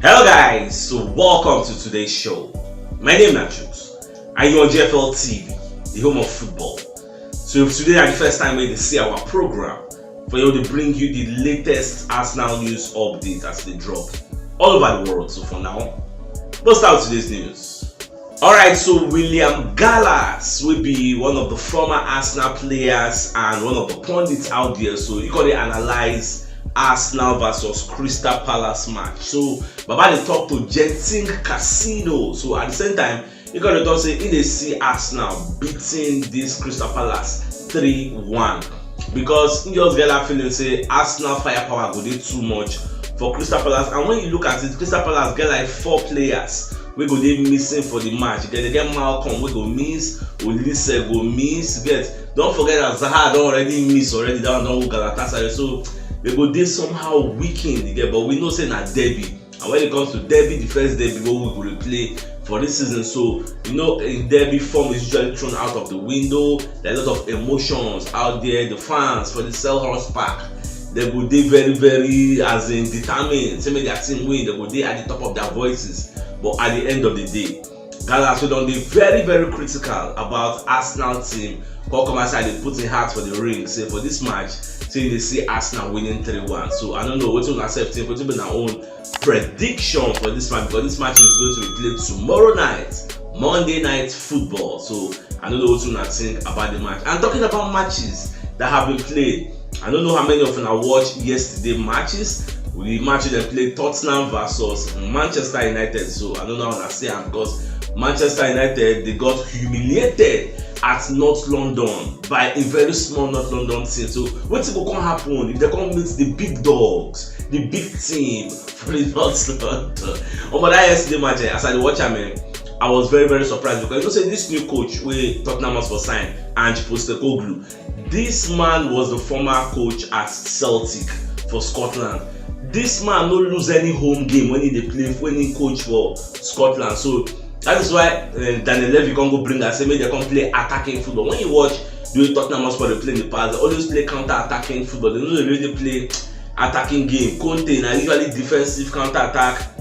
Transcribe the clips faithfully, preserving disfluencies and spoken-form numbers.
Hello guys, so welcome to today's show. My name is Chuks, and you're on G F L T V, the home of football. So if today is the first time we see our program, for you to bring you the latest Arsenal news update as they drop all over the world. So for now, let's start today's news. Alright, so William Gallas will be one of the former Arsenal players and one of the pundits out there. So you got to analyze Arsenal versus Crystal Palace match. So Baba dey talk to Jensen Casino. So at the same time, you got to talk say he dey see Arsenal beating this Crystal Palace three one, because he just get that feeling say Arsenal firepower go dey too much for Crystal Palace. And when you look at it, Crystal Palace get like four players wey go dey missing for the match. Then they get Malcom wey go miss, Olise go miss. Get, don't forget that Zaha don already miss already. That one don go Galatasaray. So they go dey somehow weakened, you get. But we know say na derby. And when it comes to derby, the first derby wey we go dey play for this season. So you know, in derby, form is usually thrown out of the window. There are a lot of emotions out there. The fans for the Selhurst Park, they go dey very, very, as in, determined say make their team win. They go dey at the top of their voices. But at the end of the day, Gallas wey don dey very, very critical about Arsenal team come come outside dey put him heart for the ring, say for this match, say they see Arsenal winning three one. So I don't know wetin una sef think, wetin be una own prediction for this match, because this match is going to be played tomorrow night, Monday Night Football. So I don't know what una think about the match. And talking about matches that have been played, I don't know how many of una watch yesterday matches. We match dem play, Tottenham versus Manchester United. So I don't know how una see am, because Manchester United, they got humiliated at North London by a very small North London team. So wetin go come happen if they come meet the big dogs, the big team for the North London? Omo, that yesterday match, eh, as I dey watch am, eh, I was very, very surprised, because you know say this new coach wey Tottenham Hotspur sign, Ange Postecoglou, this man was the former coach at Celtic for Scotland. This man no lose any home game when he dey play, when he coach for Scotland. So that is why, eh, Daniel Levy come go bring am say make they come play attacking football. When you watch the way Tottenham Hotspur dey play in the past, they always play counter-attacking football. They no dey really play attacking game. Conte na usually defensive, counter-attack,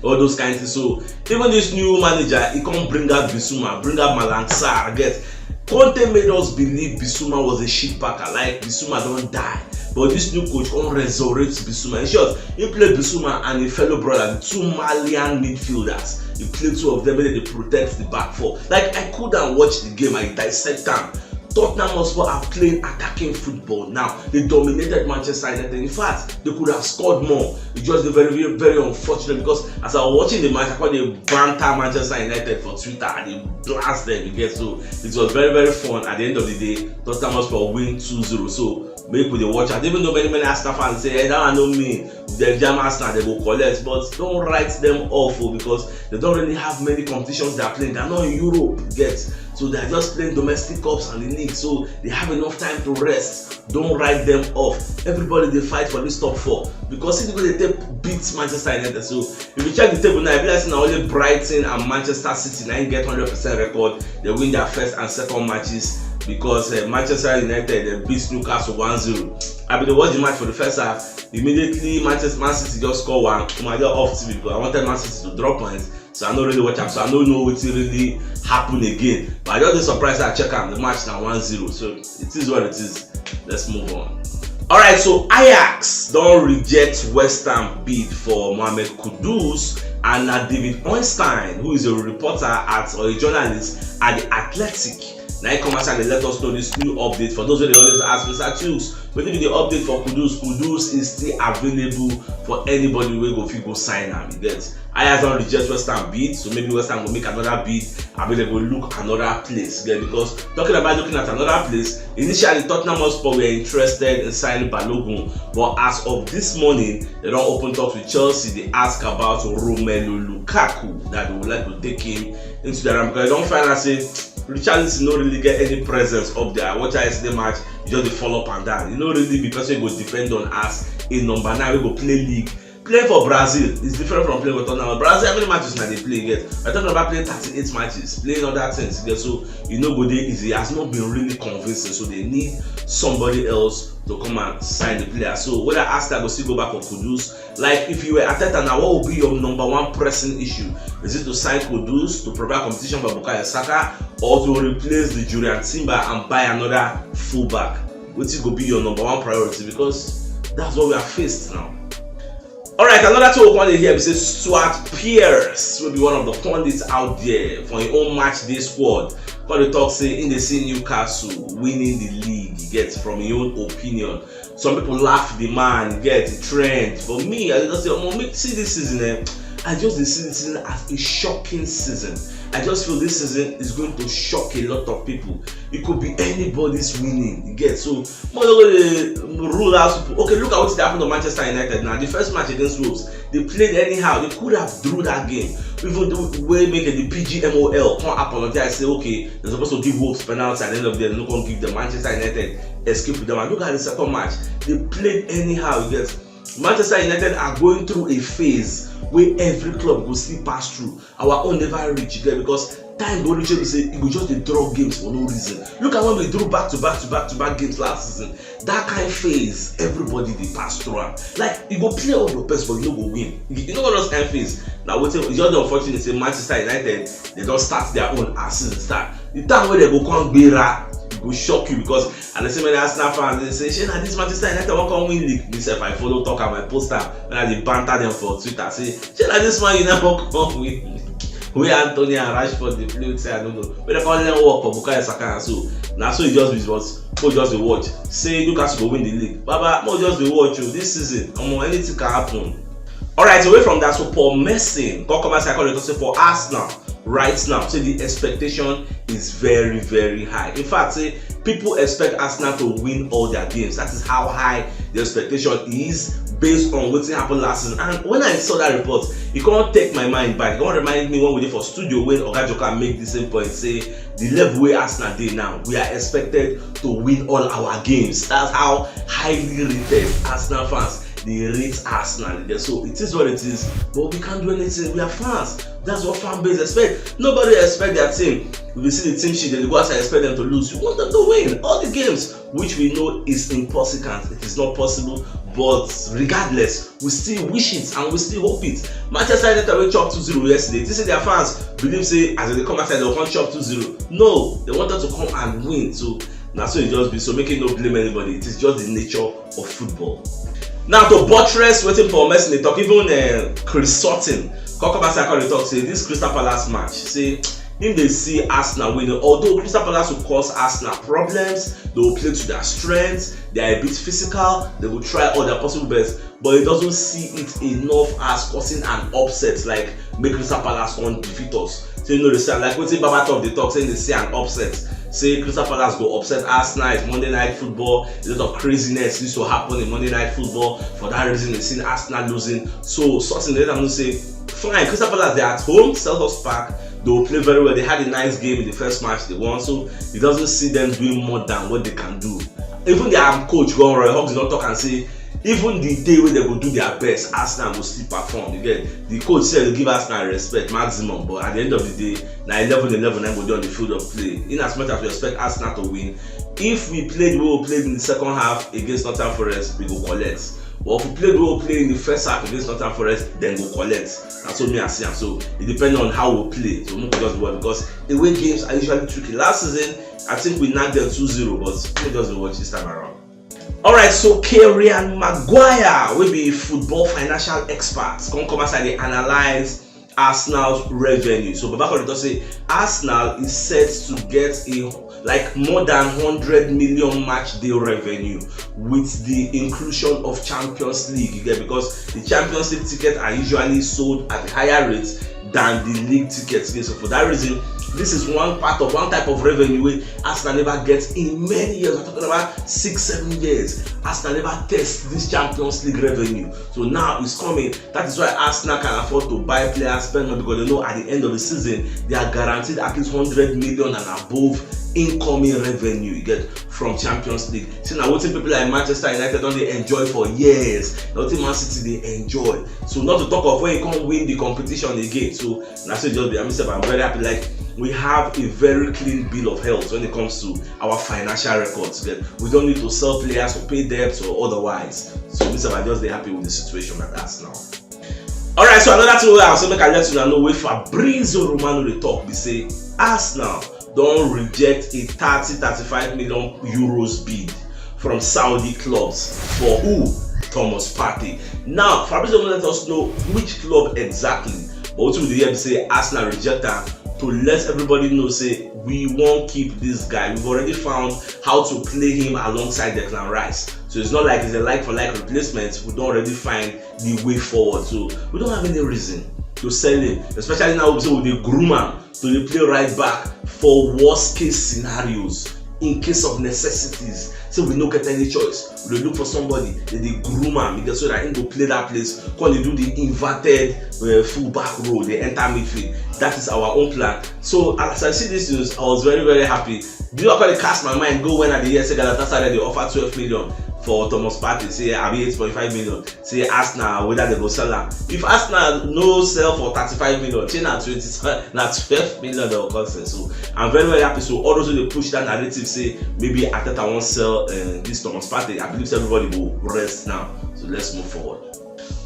all those kind things. So even this new manager, he come bring out Bissouma, bring out Malang Sarr. Get, Conte made us believe Bissouma was a shit packer, like Bissouma don die. But this new coach come resurrect Bissouma. In short, he play Bissouma and a fellow brother, the two Malian midfielders. He play two of them, make they protect the back four. Like, I couldn't watch the game, I dissect am. Tottenham Hotspur are playing attacking football now. They dominated Manchester United. In fact, they could have scored more. It's just very, very, very unfortunate, because as I was watching the match, I called the banter Manchester United for Twitter and they blast them again. So it was very, very fun. At the end of the day, Tottenham Hotspur win two zero. So make we dey watch out. Even though many, many Arsenal fans say, "Hey, that one no mean." If they jam Arsenal, they go collect. But don't write them off, oh, because they don't really have many competitions they are playing. They're not in Europe yet. So they're just playing domestic cups and the league. So they have enough time to rest. Don't write them off. Everybody dey fight for this top four, because City go dey take beat Manchester United. So if you check the table now, e be like say na only Brighton and Manchester City na im get hundred percent record. They win their first and second matches, because, eh, Manchester United, they beat Newcastle one zero. I bin dey watch the match for the first half. Immediately Manchester, Man City just score one. Omo, I just off T V because I wanted Man City to drop points. So I no really watch am. So I no know wetin really happen again. But I just dey surprised say I check am. The match na one zero. So it is what it is. Let's move on. Alright, so Ajax don reject West Ham bid for Mohamed Kudus, and na David Ornstein, who is a reporter at, or a journalist at The Athletic, na im come outside dey let us know this new update. For those wey dey always ask, "Mister Chuks, wetin be the update for Kudus?" Kudus is still available for anybody wey go fit go sign am. You get? Ajax don reject West Ham bid, so maybe West Ham go make another bid, abi they go look another place. Yeah, because talking about looking at another place, initially Tottenham Hotspur were interested in signing Balogun, but as of this morning, they don open talks with Chelsea. They ask about Romelu Lukaku, that they would like to take him into their round, because they don find out say Richarlison no really get any presence up there. I watch yesterday match, he just dey fall up and down. He no really be person wey go depend on as a number nine wey go play league. Playing for Brazil is different from playing for Tottenham. Brazil, how many matches na dey play get? We're talking about playing thirty-eight matches, playing other things get, so e no go dey easy. It has not been really convincing, so they need somebody else to come and sign the player. So whether Arsenal go still go back for Kudus, like, if you were Arteta now, what would be your number one pressing issue? Is it to sign Kudus to provide competition for Bukayo Saka, or to replace the Jurrien Timber and buy another fullback? Wetin go be your number one priority? Because that's what we are faced now. Alright, another thing we come dey hear be say Stuart Pearce, wey be one of the pundits out there for im own match day squad, come dey talk say im dey see Newcastle winning the league, you get, from im own opinion. Some people laugh the man, you get, the trend. But me, I just say, omo, make, see this season, eh, I just dey see this season as a shocking season. I just feel this season is going to shock a lot of people. It could be anybody's winning, you get. So, more go dey rule out people. Okay, look at what happened to Manchester United now. The first match against Wolves, they played anyhow. They could have drew that game. Even the way make the P G M O L come apologize, say, okay, they're supposed to give Wolves penalty at the end of the day, no come give the Manchester United escape with them. And look at the second match. They played anyhow, you get. Manchester United are going through a phase where every club go still pass through. Our own never reach, you get, because time go reach wey be say e go just dey draw games for no reason. Look at when we drew back to back to back to back games last season. That kind phase, everybody dey pass through am. Like, you go play all your best, but you no go win. You, you know what those kind phase? Now, wetin, it's just unfortunate say Manchester United, they don start their own as season start. The time wey they go come gbera, e go shock you, because I dey see many Arsenal fans dey say, "Shey na this Manchester United wan come win league?" Me sef, I follow talk am, I post am, and I dey banter them for Twitter say, "Shey na this Man U wan come win league, wey Antony and Rashford dey play with?" Say I no know. Wey dem come learn work for Bukayo Saka and so. Na so e just be, but mo just dey watch. Say Newcastle go win the league. Baba, mo just dey watch o. This season, omo, anything can happen. Alright, away from that, so Paul Merson come come outside, come dey talk say for Arsenal right now, say the expectation is very, very high. In fact, say people expect Arsenal to win all their games. That is how high the expectation is based on wetin happen last season. And when I saw that report, e come take my mind back. E come remind me when we dey for studio when Oga Joka make the same point, say the level wey Arsenal dey now, we are expected to win all our games. That's how highly rated Arsenal fans dey rate Arsenal. So it is what it is, but we can't do anything. We are fans. That's what fan base expect. Nobody expect their team. We see the team sheet, they go outside, expect them to lose. You want them to win all the games, which we know is impossible. It is not possible. But regardless, we still wish it and we still hope it. Manchester United wey chop two zero yesterday. They say their fans believe say as they come outside, they'll come chop two zero. No, they wanted to come and win. So na so e just be. So make you no blame anybody. It is just the nature of football. Now, to buttress wetin Paul Merson dey talk, even uh, Chris Sutton come come outside, come dey talk say this Crystal Palace match, say him dey see Arsenal winning. Although Crystal Palace will cause Arsenal problems, they will play to their strengths, they are a bit physical, they will try all their possible best, but he doesn't see it enough as causing an upset like make Crystal Palace come defeat us. So you know the same, like wetin Baba talk dey talk, say they see an upset. Say Crystal Palace go upset Arsenal. It's Monday Night Football. A lot of craziness used to happen in Monday Night Football. For that reason, they see Arsenal losing. So Sutton let them know say, fine, Crystal Palace, they're at home, Selhurst Park. They will play very well. They had a nice game in the first match they won. So he doesn't see them doing more than what they can do. Even their um, coach, Ron Roy Hodgson, don talk and say even the day wey dem go do their best, Arsenal go still perform. You get, the coach sef dey give Arsenal respect maximum, but at the end of the day, na eleven eleven na go dey on the field of play. In as much as we expect Arsenal to win, if we play the way we played in the second half against Nottingham Forest, we go collect. But if we play the way we play in the first half against Nottingham Forest, then go collect. Na so me I see am. So it depends on how we play. So make we just watch, because away games are usually tricky. Last season, I think we knocked them two zero, but make we just watch this time around. Alright, so Kieran Maguire, wey be football financial expert, come come outside dey analyze Arsenal's revenue. So Baba Kole talk say Arsenal is set to get a like more than hundred million match day revenue with the inclusion of Champions League. You get, because the Champions League tickets are usually sold at a higher rate than the league tickets. So for that reason, This is one part of one type of revenue wey Arsenal never get in many years. We're talking about six, seven years. Arsenal never test this Champions League revenue. So now it's coming. That is why Arsenal can afford to buy players, spend money, because they know at the end of the season they are guaranteed at least one hundred million and above incoming revenue you get from Champions League. See, now what people like Manchester United don't they enjoy for years? Nothing Man City they enjoy. So not to talk of when you can't win the competition again. So that's it. Just be, I'm, I'm very happy. Like, we have a very clean bill of health when it comes to our financial records. We don't need to sell players or pay debts or otherwise. So Mister I just be happy with the situation at Arsenal. All right, so another thing wey I also make I let you know, wey Fabrizio Romano dey talk be say Arsenal don't reject a thirty, thirty-five million euros bid from Saudi clubs for who? Thomas Partey. Now, Fabrizio Romano let us know which club exactly, but what we hear say Arsenal reject am to let everybody know say we won't keep this guy. We've already found how to play him alongside Declan Rice. So it's not like it's a like for like replacement. We don't already find the way forward. So we don't have any reason to sell him, especially now so we dey groom am to dey play right back for worst case scenarios, in case of necessities. So we no get any choice. We dey look for somebody, they dey groom am because so that he go play that place, come dey do the inverted uh, full back role, they enter midfield. That is our own plan. So as I see this news, I was very, very happy. Do you call it cast my mind? Go when I dey hear say Galatasaray dey offer twelve million for Thomas Partey, say I be eight point five million. Say Arsenal whether they go sell am. If Arsenal no sell for thirty-five million, say na twenty, na twelve million they go come sell. So I'm very, very happy. So all those who dey push that narrative say maybe Arteta won't sell uh, this Thomas Partey. I believe everybody will rest now. So let's move forward.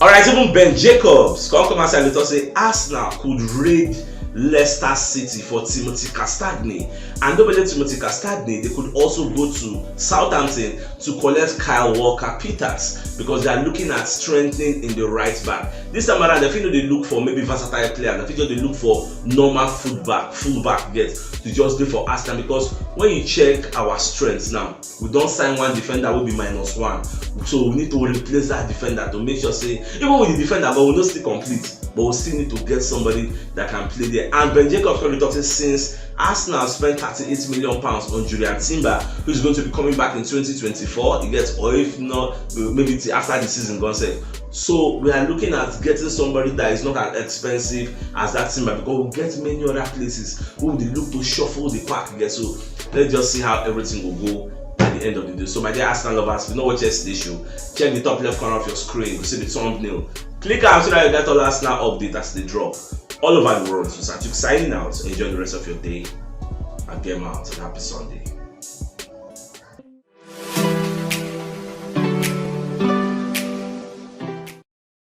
All right, even Ben Jacobs come come outside and talk say Arsenal could raid Leicester City for Timothy Castagne. And don't believe Timothy Castagne, they could also go to Southampton to collect Kyle Walker Peters because they are looking at strengthening in the right back. This time around, I feel they look for maybe versatile players. I feel they look for normal fullback, fullback get to just do for Arsenal because when you check our strengths now, we don't sign one defender will be minus one. So we need to replace that defender to make sure say even with the defender, but we no still complete. But we still need to get somebody that can play there. And Ben Jacobs currently talking since Arsenal spent thirty-eight million pounds on Julian Timber, who is going to be coming back in twenty twenty-four. He gets, or if not, maybe till after the season gone sef. So we are looking at getting somebody that is not as expensive as that Timber because we get many other places who they look to shuffle the pack again. So let's just see how everything will go at the end of the day. So my dear Arsenal lovers, if you no watch yesterday show, check the top left corner of your screen. You see the thumbnail. Click am so that you get all Arsenal update as they drop all over the world. So Satuk signing out. Enjoy the rest of your day. And game out and happy Sunday.